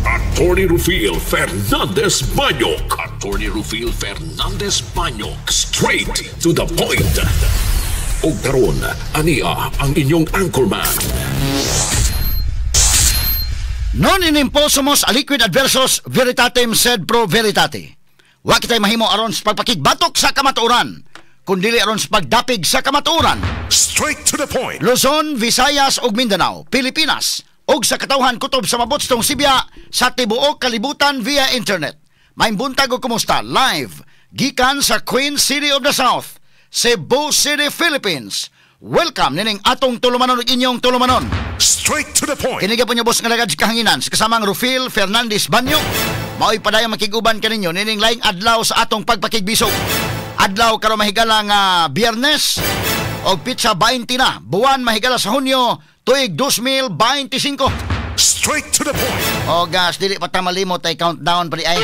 Attorney Rufil Fernandez Banyok. Attorney Rufil Fernandez Banyok. Straight to the point. Og karon, ania ang inyong anchorman. Non in imposumos aliquid adversos veritatem sed pro veritate. Wa kitay mahimo aron sa pagpakigbatok sa kamatuoran, kundili aron sa pagdapig sa kamatuoran. Straight to the point. Luzon, Visayas ug Mindanao, Pilipinas ug sa katawhan kutob sa mabotstong Sibya sa tibuok kalibutan via internet. Maayong buntag ug kumusta live gikan sa Queen City of the South, Cebu City, Philippines. Welcome nining atong tulumanon ug inyong tulumanon. Straight to the point. Kini gyapon boss nga lagad sa kahanginan sa kasamang Rufil Fernandez Banyo. Mao'y padayong makig-uban kaninyo nining laing adlaw sa atong pagpakigbisog. Adlaw karon mahigala nga Biyernes og pitsa 20 na buwan mahigala sa Hunyo tuig 2025. Straight to the point. O gas dili pa ta malimot ay countdown pa di ay.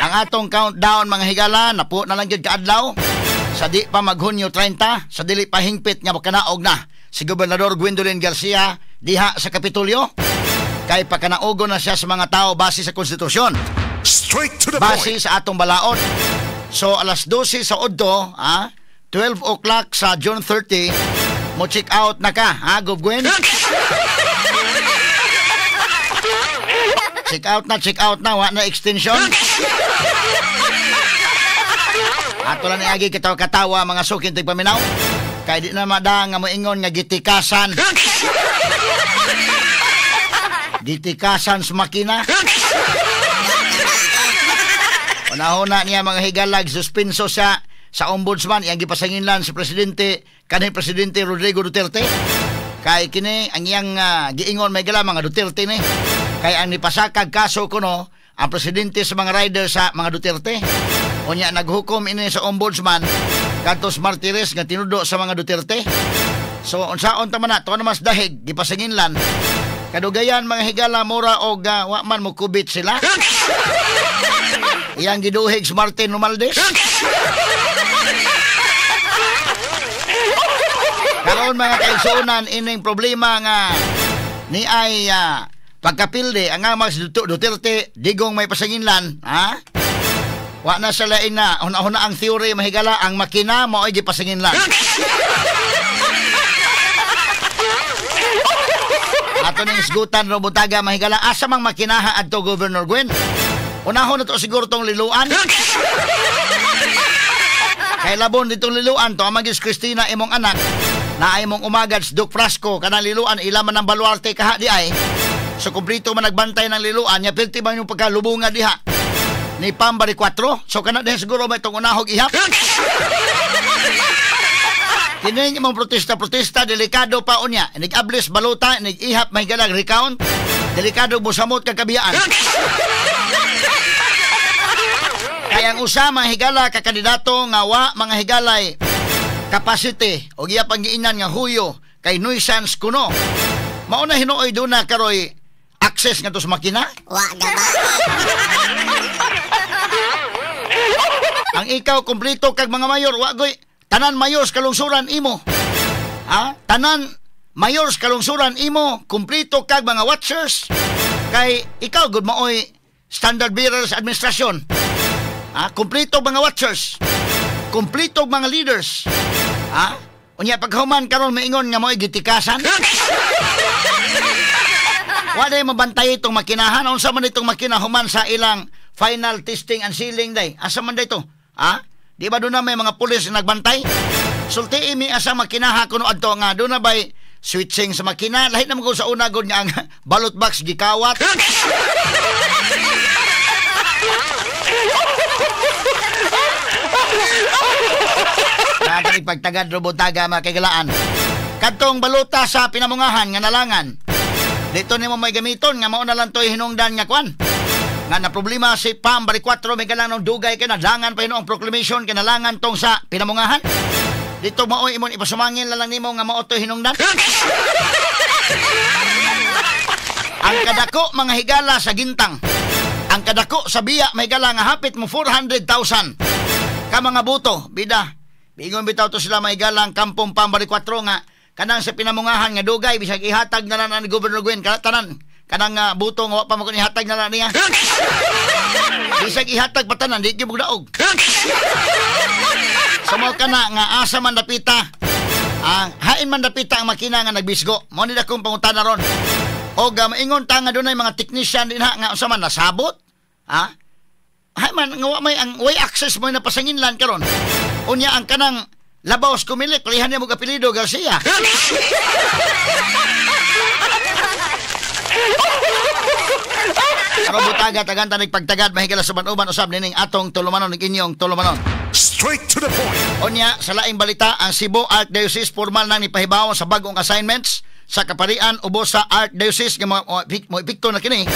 Ang atong countdown mga higala napo na lang gyud kaadlaw sa di pa mag Hunyo 30 sa dili pa hingpit nga makanaog na si Gobernador Gwendolyn Garcia diha sa Kapitolyo kay pakanaogon na siya sa mga tao base sa konstitusyon. Straight to the base point. Sa atong balaod. So alas 12 sa udto, 12 o'clock sa June 30 mo check out na ka, ha, Gov Gwen? Check out na, wa na extension. Ato lang niagi katawa mga sukin tigpaminaw. Kay di na madang nga moingon nga gitikasan. Gitikasan sa makina. Unahuna niya mga higalag suspenso siya sa ombudsman iyang gipasanginlan sa presidente kanhi Presidente Rodrigo Duterte. Kay kini ang iyang giingon may gala mga Duterte ni. Kay ang nipasakag kaso kuno ang presidente sa mga rider sa mga Duterte. Unya naghukom ini sa ombudsman kadtos Martires nga tinudo sa mga Duterte. So unsaon ta man na tuwa mas dahig gipasanginlan. Kadugayan mga higala mura og wa man mo kubit sila. Iyang giduhig si Martin Romualdez. Karon mga kaigsuonan ining problema nga ni ay pagkapilde ang amag si Duterte digong may pasanginlan, ha? Wa na sa lain na una-una ang theory mahigala ang makina mao'y gipasanginlan. Ato ning isgutan robutaga mahigala asa mang makinaha adto Governor Gwen. Unahon na to siguro tong liluan. Kay labon ditong liluan to amagis Christina imong anak na imong umagad sa Duke Frasco kanang liluan ilaman ng baluarte kaha di ay. So kumplito man nagbantay ng liluan nya pilti man yung pagkalubunga diha ni Pambari 4. So kana din siguro may itong unahog ihap. Kini imong protesta-protesta delikado pa unya. Inig-ablis baluta, inig-ihap may galag recount. Delikado busamot kag kabiyaan. Kaya ang usa mga higala ka kandidato nga wa mga higalay capacity o iya panggiinan nga huyo kay nuisance kuno. Mao na hinuoy duna karoy access nga to sa makina. Wa gaba. Ang ikaw kumpleto kag mga mayor wa goy tanan mayor sa kalungsuran imo. Ha? Tanan mayor sa kalungsuran imo, kumpleto kag mga watchers kay ikaw gud maoy standard bearer sa administrasyon. Ha? Kumpleto mga watchers. Kumpleto mga leaders. Ha? Unya paghuman karon maingon nga mo'y gitikasan. Wa day mabantay itong makinahan. Unsa man itong makina human sa ilang final testing and sealing day. Asa man day to? Ha? Di ba doon na may mga pulis na nagbantay? Sulti mi asa makinaha kuno adto nga doon na bay switching sa makina. Lahi na mo sa una gud nga ang ballot box gikawat. Nagaling pagtagad robotaga mga kaigalaan. Kadtong balota sa pinamungahan nga nalangan. Dito nimo may gamiton nga mao na lang to'y hinungdan nga kwan. Nga na problema si Pam bali 4 may galang ng dugay kay nalangan pa hinuong proclamation kinalangan tong sa pinamungahan. Dito maoy imong ipasumangin na lang nimo nga mao to'y hinungdan. Ang kadako mga higala sa Gintang. Ang kadako sa biya may gala nga hapit mo 400,000 ka mga boto. Bida, bingon bitaw to sila may galang kampong Pambari 4 nga Kanang sa pinamungahan nga dugay bisag ihatag na lang ni Governor Gwen kana tanan. Kanang butong wa pa mo kun ihatag na lang niya. Bisag ihatag pa tanan di gyud daog. Sa mo kana nga asa man dapita. Ang hain man dapita ang makina nga nagbisgo. Mo ni dakong pangutana ron. Og maingon ta nga dunay mga technician dinha nga unsa man nasabot? Ha? Hay man nga wa may ang way access mo na pasanginlan karon. Unya ang kanang labaw sa Kumilik, palihan niya mo apelyido Garcia. Aron butaga tagan tanig pagtagad mahigala sa uban usab nining atong tulumanon ug inyong tulumanon. Straight to the point. Unya sa laing balita, ang Cebu Archdiocese formal nang nipahibaw sa bag-ong assignments sa kaparian ubos sa Archdiocese nga mo epekto na kini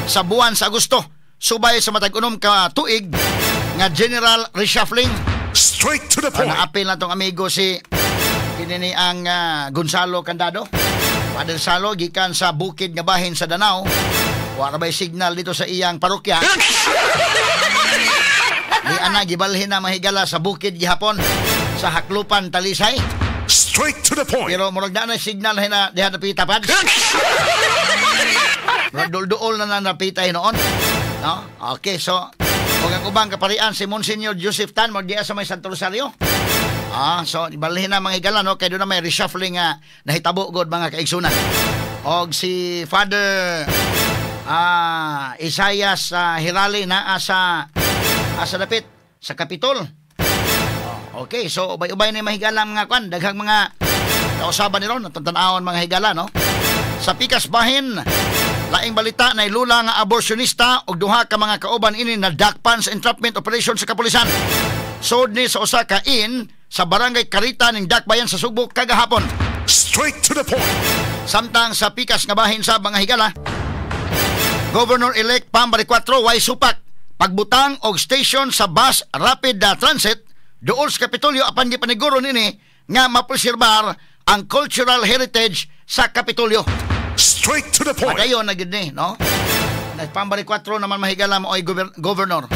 sa buwan sa Agosto subay sa matag unom ka tuig nga general reshuffling. Straight to the point. Naapil na tong amigo si kini ni ang Gonzalo Candado. Father Salo gikan sa bukid nga bahin sa Danao. Wa ra bay signal dito sa iyang parokya. Di ana gibalhin na mahigala sa bukid gihapon sa Haklupan, Talisay. Straight to the point. Pero murag na signal na diha napita pad. Murag dul-duol na napita noon. No? Okay, so ug ang ubang kaparian si Monsignor Joseph Tan mo diha sa may Santo Rosario. So ibalhin na mga higala no kay doon na may reshuffling nga nahitabo god mga kaigsunan. Og si Father Isaias Hirali naa sa sa dapit sa Kapitol. Oh, okay, so ubay-ubay na mahigala mga kwan, daghang mga kausaban ni ron atong tan-awon mga higala no. Sa pikas bahin, laing balita na ilula nga abortionista og duha ka mga kauban ini na dakpan sa entrapment operation sa kapulisan. Sod ni sa usa ka inn sa barangay Carita ning Dakbayan sa Sugbo kagahapon. Straight to the point. Samtang sa pikas nga bahin sa mga higala, Governor-elect Pam Baricuatro way supak pagbutang og station sa bus rapid transit duol sa Kapitolyo apan gipaniguro nini nga mapreserbar ang cultural heritage sa Kapitolyo. Straight to the point. Padayon na gid ni, no? Pam Baricuatro naman mahigala mo ay governor.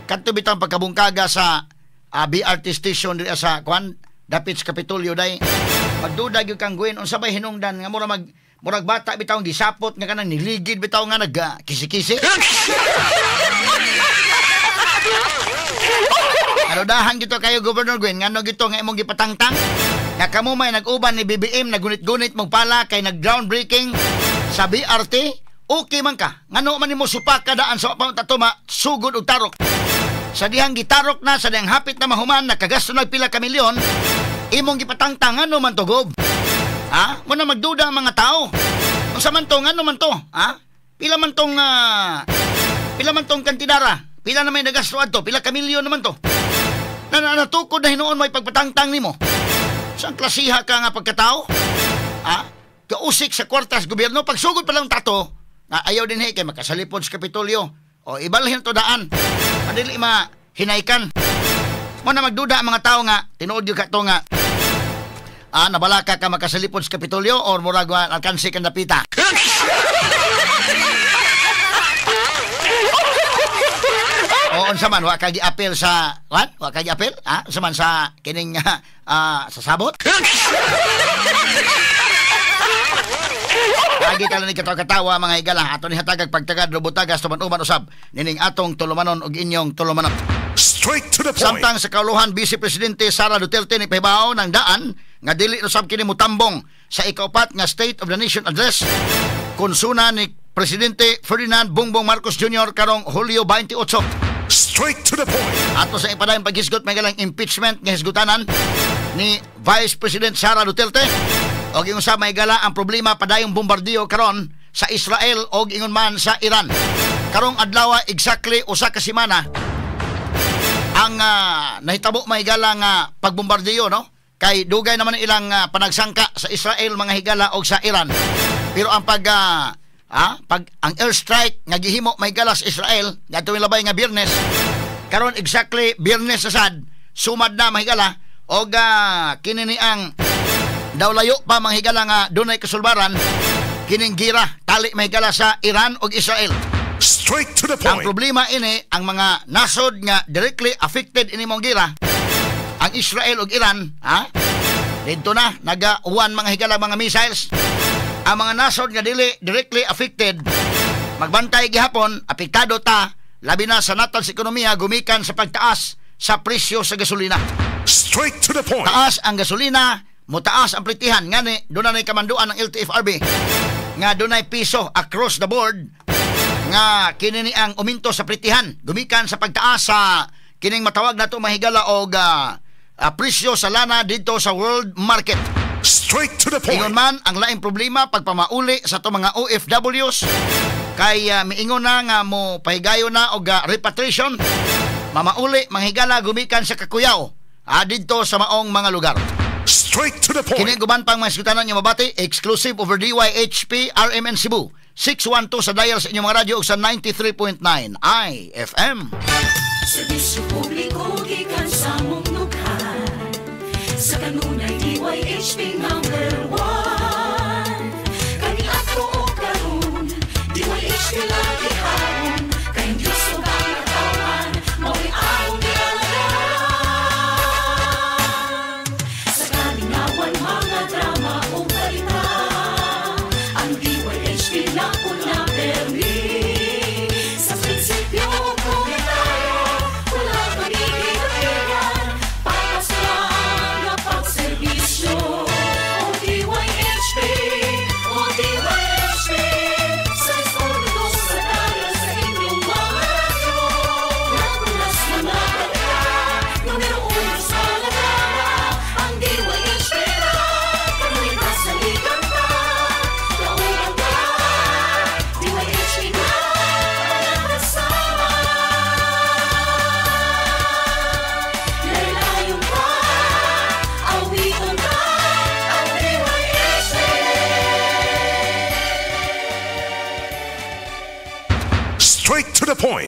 Kadto bitang pagkabungkaga sa BRT station diri sa kwan dapit sa Kapitolyo day. Pagduda gyud kang Gwen unsa bay hinungdan nga mura mag murag bata bitaw gisapot nga kanang niligid bitaw nga nag kisi-kisi. Arudahan gito kayo Governor Gwen ngano gito nga imong gipatangtang nga kamo may nag-uban ni BBM nagunit-gunit mong pala kay nag groundbreaking sa BRT, okay man ka ngano man nimo supak kadaan sa patatuma sugod og tarok. Sa dihang gitarok na sa dihang hapit na mahuman nakagasto nag pila ka milyon imong gipatangtang ngano man to gob? Ha? Mo na magduda ang mga tao. Unsa man to ngano man to? Ha? Pila man tong kantidara? Pila na may nagasto adto? Pila ka milyon naman to? Na natukod na hinuon may pagpatangtang nimo. Saan klasiha ka nga pagkatao? Ha? Kausik sa kwartas gobyerno pagsugod pa lang tato na ayaw din kay makasalipod sa Kapitolyo. O ibalhin to daan. Adili ma hinaykan. Mo na magduda ang mga tao nga tinuod gyud ka to nga nabalaka ka makasalipod sa Kapitolyo or murag alkansi kang dapita. O unsa man wa ka gi-appeal sa what? Wa ka gi-appeal? Ha? Unsa man sa kining sa sabot? Lagi ka lang ni katawa mga higala ato ni hatagag pagtagad rubutagas tuman-uban usab nining atong tulumanon og inyong tulumanon. Straight to the point. Samtang sa kauluhan, Vice Presidente Sara Duterte ni pahibaw ng daan nga dili usab kini mutambong sa ikaupat nga State of the Nation Address konsuna ni Presidente Ferdinand Bongbong Marcos Jr. karong Hulyo 28. Straight to the point. Ato sa ipadayong paghisgot may galang impeachment nga hisgutanan ni Vice President Sara Duterte. Og ingon sa may gala ang problema padayong bombardiyo karon sa Israel og ingon man sa Iran. Karong adlaw exactly usa ka semana ang nahitabo may gala nga pagbombardiyo no kay dugay naman ilang panagsangka sa Israel mga higala og sa Iran. Pero ang pag ang airstrike nga gihimo may gala sa Israel ngadto labay nga Biyernes karon exactly Biyernes sa sad sumad na mahigala og kini ni ang daw layo pa mga higala nga dunay kasulbaran kining gira tali mahigala sa Iran og Israel. Straight to the point. Ang problema ini ang mga nasod nga directly affected ini mong gira ang Israel og Iran, ha? Dito na naga-uwan, mga higala, mga missiles. Ang mga nasod nga dili directly affected, magbantay gihapon, apektado ta, labi na sa natad sa ekonomiya gumikan sa pagtaas sa presyo sa gasolina. Straight to the point. Taas ang gasolina, mutaas ang pritihan. Ngani, doon na kamanduan ng LTFRB nga dunay piso across the board nga kini ni ang uminto sa pritihan gumikan sa pagtaas sa kining matawag nato, mahigala, og presyo sa lana dito sa world market. Straight to the point. Ingon man ang laing problema pagpamauli sa to mga OFWs kay miingon na nga mo pahigayon na og repatriation, mamauli, manghigala, gumikan sa kakuyaw didto sa maong mga lugar. Straight to the point. Kini guban pang mga isgutanan nga mabati exclusive over DYHP RMN Cebu 612 sa dial sa inyong mga radyo ug sa 93.9 IFM. Serbisyo publiko gikan sa mong dughan. Sa kanunay, DYHP number 1. Kaniadto o karon, DYHP lagi haron. Kay Diyos ug ang katawan, mao'y among gialagaran. Sa kalingawan, mga drama o balita, ang DYHP lang na permi. Sa prinsipyo komentaryo, walang pagiging. Patas lang nga pagserbisyo. O DYHP, o DYHP, 612 sa dial sa inyong mga radyo. Napunas mga balita, numero uno sa mga drama, ang DYHP na, kanunay kasaligan ta, kauban ta, DYHP na, kasama. Laylayon pa, awiton ta, ang DYHP. Straight to the point.